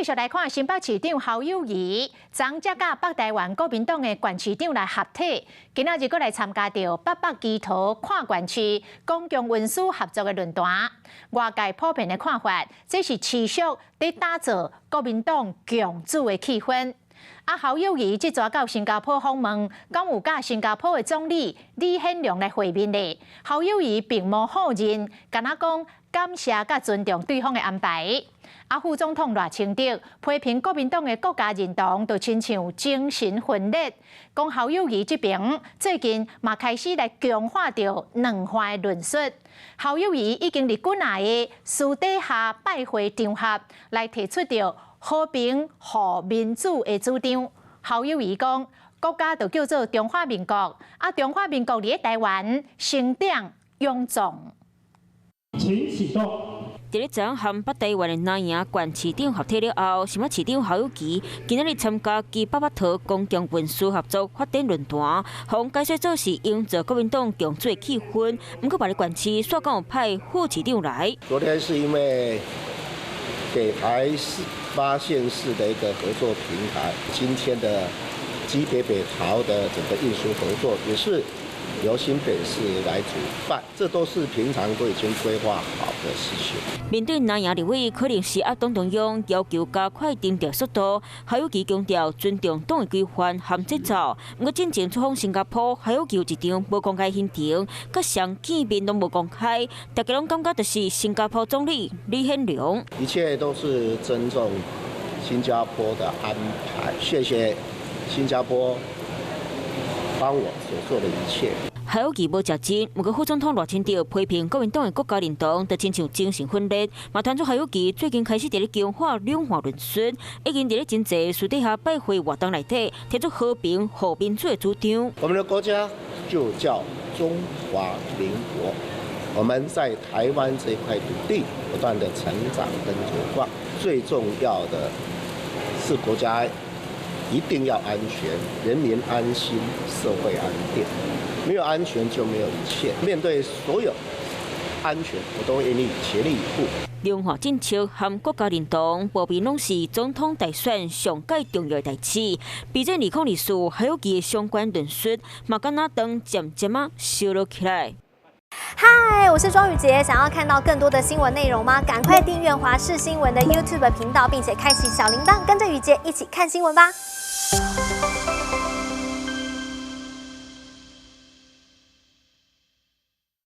續來看新北市長侯友宜，昨才佮北台灣國民黨的縣市長來合體，今仔日閣來參加著北北基桃跨縣市公共運輸合作的論壇。外界普遍的看法，這是持續佇打造國民黨共主的氣氛。啊，侯友宜這逝到新加坡訪問，敢有佮新加坡的總理李顯龍來會面咧？侯友宜並無否認，干焦講感謝佮尊重對方的安排。啊，副總統賴清德批評國民黨的國家認同，就親像精神分裂。講侯友宜這邊最近嘛開始來強化著軟化的論述。侯友宜已經佇幾若个私底下拜會場合來提出著和平予民主的主張。侯友宜講，國家就叫做中華民國，啊，中華民國佇咧台灣成長勇壯。請啟動。佇咧昨和北台灣的南營縣市長合體了後，新北市長侯友宜今仔日參加基北北桃公共運輸合作發展論壇，予人解說做是營造國民黨共主的氣氛。毋過別个縣市煞閣有派副市長來。昨天是因為北台市八縣市的一個合作平台，今天的基北北桃的整個運輸合作也是由新北市來主辦，這都是平常都已經規劃好的事情。面對南營立委可能施壓黨中央，要求加快徵調速度，侯友宜強調尊重黨的規範和節奏。毋過進前出訪新加坡，侯友宜有一場無公開行程，佮誰見面攏無公開，大家攏感覺就是新加坡總理李顯龍。一切都是尊重新加坡的安排，謝謝新加坡幫我所做的一切。侯友宜無食真，毋過副總統賴清德批評國民黨的國家認同，就親像精神分裂，嘛傳出侯友宜最近開始佇咧強化兩岸論述，已經佇咧真濟私底下拜會活動內底提出和平予民主的主張。我們的國家就叫中華民國，我們在台灣這塊土地不斷的成長跟茁壯，最重要的是國家一定要安全，人民安心，社會安定。沒有安全就沒有一切。面對所有安全，我都願意全力以赴。兩岸政策和國家認同，無非攏是總統大選上蓋重要的代誌。備戰2024，侯友宜的相關論述，嘛敢若燈漸漸仔燒落起來。嗨，我是莊宇傑，想要看到更多的新聞內容嗎？趕快訂閱華視新聞的 YouTube 頻道，並且開啟小鈴鐺，跟着宇傑一起看新聞吧。